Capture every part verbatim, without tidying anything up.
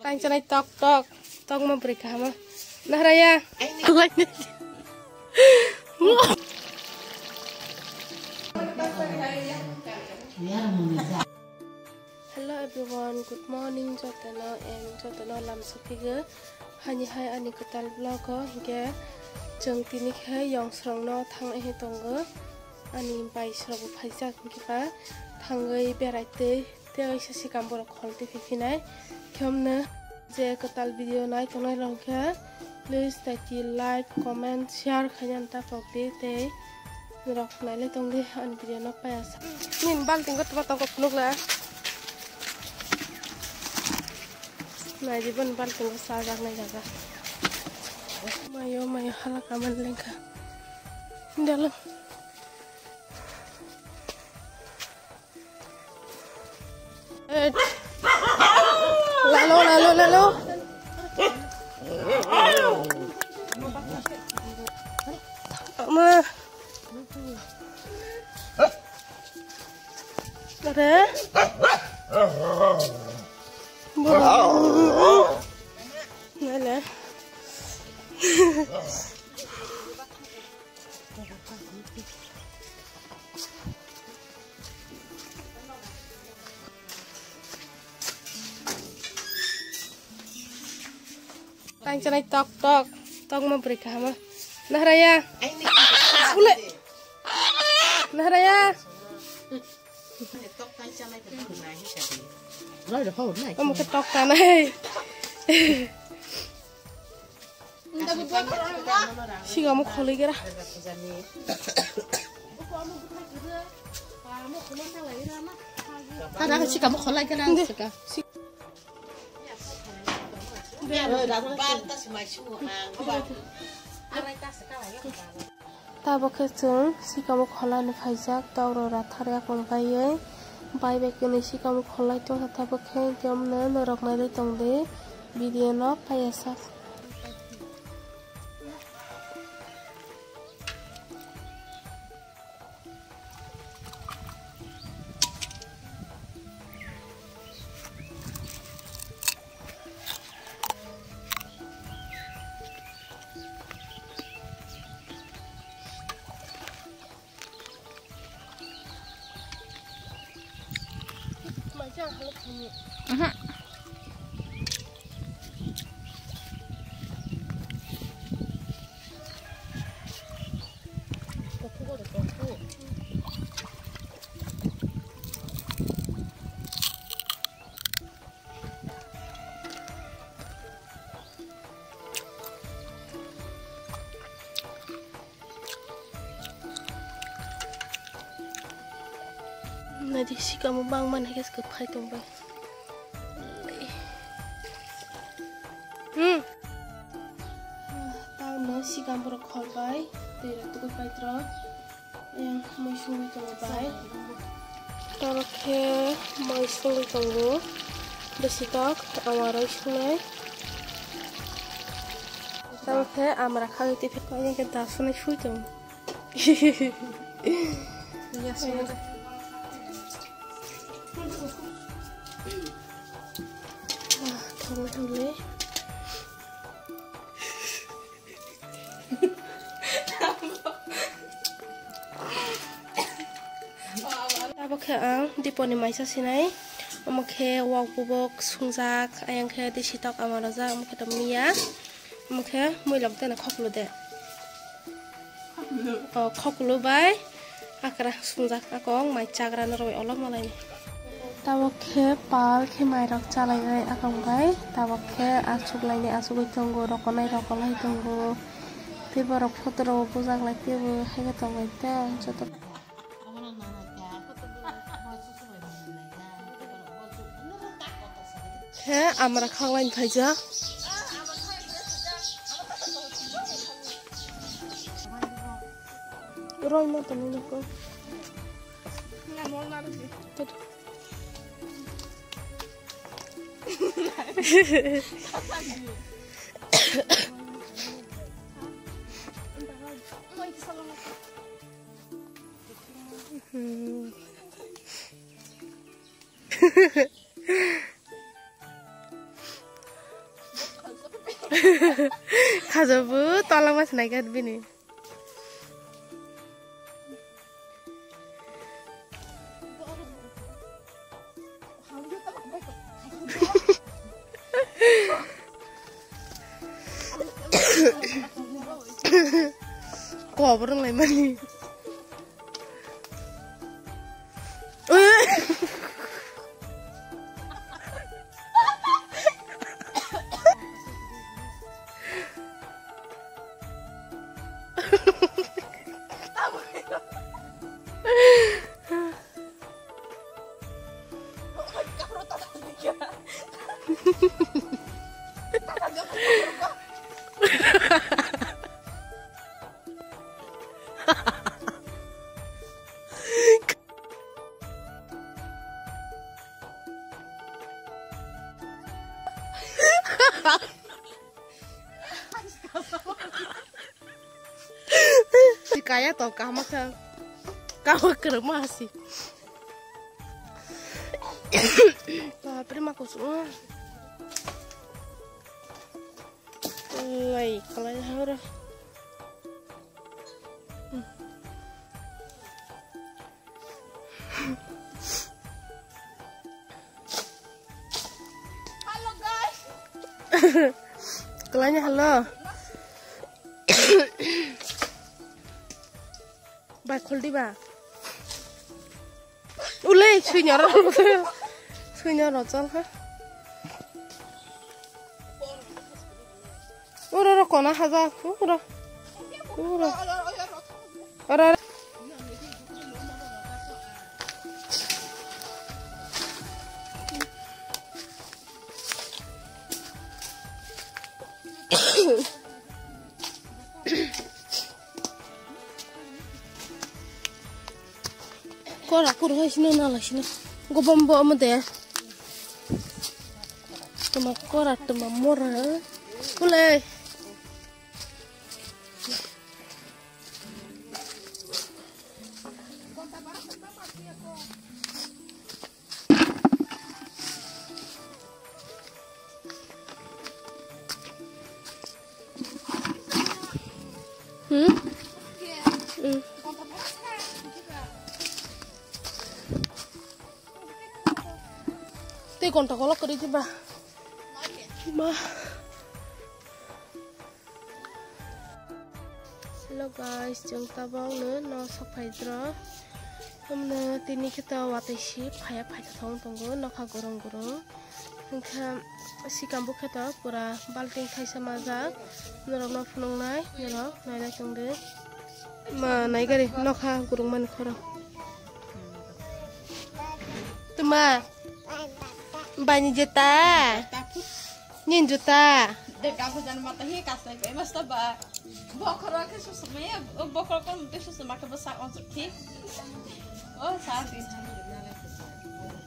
Tangchanai tok tok, tok ma bwrwi kahama. Nahraya. Hello everyone, good morning jotono and jotono lam sophigo. Hani hai ani kwtal vlog o hinkhe chwng tini khe yongsrong no thang hi tongo. Ani bai srok bo phaijak hinkhe ba thangwi berai twi. Tei waisa sikam borok khol twi phiphinai. Khemno je kwtal video nai tongnai rok khe please tei like, comment, share khaina ta pok di tei rok nailai tong di ani video no paya sa. Min balting ko tuma tong ko phunuk la. Nai di ban balting ko sa jak nai jaga. Mayo mayo hala kaman lengkha. Dalo. Lalo, lalo, lalo. Ma. Are. Bo. Nale. Tangchanai tok tok, tok ma bwrwi kahama. Nahraya. Ule. Nahraya. Omo khe tok tanai. Sigamo kholoi gra. Sikamo kholai gra. Tabok khe chwng sikamo kholani phaijak, tok rok rathar yakung baiwi, bai bai kwnwi sikamo kholai tongkha. Tabok khe hinkhe omno norok nailai tongdi, video no paiya sak. Naidi sikamo bangmani hai khe kwphai tongbai. Hmm. Tamo sikam borok kholbai, twi rok tugui paitro. Yang mui sungui tongo bai. Tamo khe mui sungui tongo. Besi tok, amaroi sungnai. Tamo khe amra khagwi twi phai yang khe da sunai sui tongo. Ah, thangwi thangwi. Abo khe ang Diponi maisa sinai, omo khe wak bubok sungjak, ayang khe disi tok ama rojak, omo khe to miya, omo khe muilok de na khoklu de. O khoklu bai akra sungjak akong mai chagra noroi olok malai. Tabok khe pal khe mairok chalainai akong bai. Tabok khe achuk lainai achugui tongo, rokonai rokolai tongo. Tei borok photo rok bujak lai teibo haikhe tonglai tei joto. Khe amra khanglaini phaijak. Roi ma tongwi nukho. Hmm. Khajo bo tola mas nai kar bini. Kobor wnglaimani. Kaya to kama kha. Kama kwrwngma hasi. Bapre ma kuchuk. Lai kalai horo. Kalanya hello. Bai khuldi ba. Ulei suinyo ro. Suinyo ro chal ha. Uro ro kona haja. Uro. Uro. Aro, aro. Kora kura hai sino nala sino. Gobombo omo de. Tuma kora tuma mora. Ulei. Hmm? Hmm. Tei gonta kolok kwrwi di ba. Ma. Hello guys, chwng tabok no no sok phai dro. Hamno tini khe to watwi si phaya phai thong tongo nokha gorong gorong. Hwnkhe sikam bo khe to pura balting thaisa majak. Norok no phunuknai, norok nailai tongdi. Ma naigari nokha gurung mani khoro. Tuma. Bani juta. Nin juta. De gabu jan mata hi kasai bai mas ta ba. Bokhoro khe susumaya, bokhoro kon te susuma khe bwsa ojok thi. O sa di.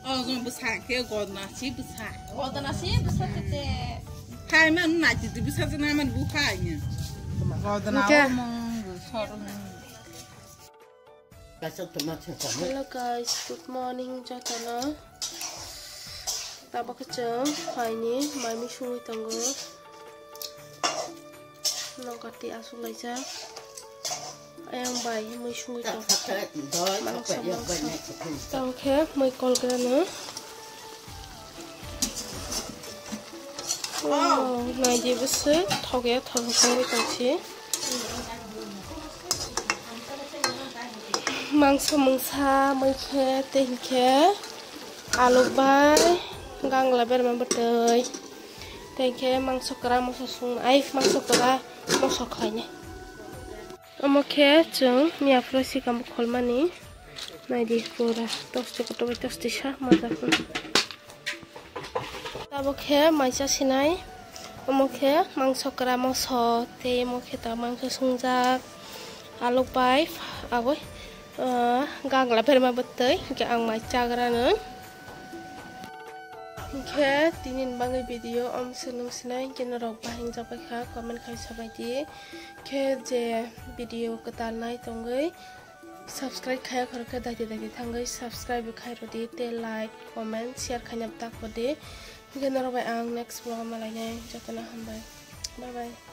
O jong bwsa khe godna si bwsa. Godna si bwsa te te. Khai man na ti bwsa jana man bu khai nya. Godna o mong sor. Hello guys, good morning jotono. Tabok khe chwng phaini mai mui sungwi tongo. Nokati aswk laijak. Ayang bai mui sungwi tongo. Mangsa mangsa. Tamo khe mui kolgrano. Wow, naidi bwswk thok ya thok thok wngwi tongsi. Mangso mungsa, mui khe, tei hinkhe aluk bai gangla berma bwtwi, tei hinkhe mangso kwra moso sung, ai mangso kwra moso khlainai. Omo khe chwng miya phuru sikam kholmani, naidi pura tosti kotor bai tosti sa majak. Tabok khe maisa sinai, omo khe mangso kwra moso tei omo khe ta mangso sungjak aluk bai agoi, ah, gangla berma bwtwi hwnkhe ang mai chagra nw. Hwnkhe tini ni bagwi video om swrwng sinai hwnkhe norok bahai wngjak bai kha comment khai sabai di khe je video kwtal nai tongwi. Subscribe khaya khorokhe daiti daiti thangwi subscribe khai rwdi tei like, comment, share khaina ta khordi. Hwnkhe norok bai ang next vlog o malainai, jotono hambai. Bye bye.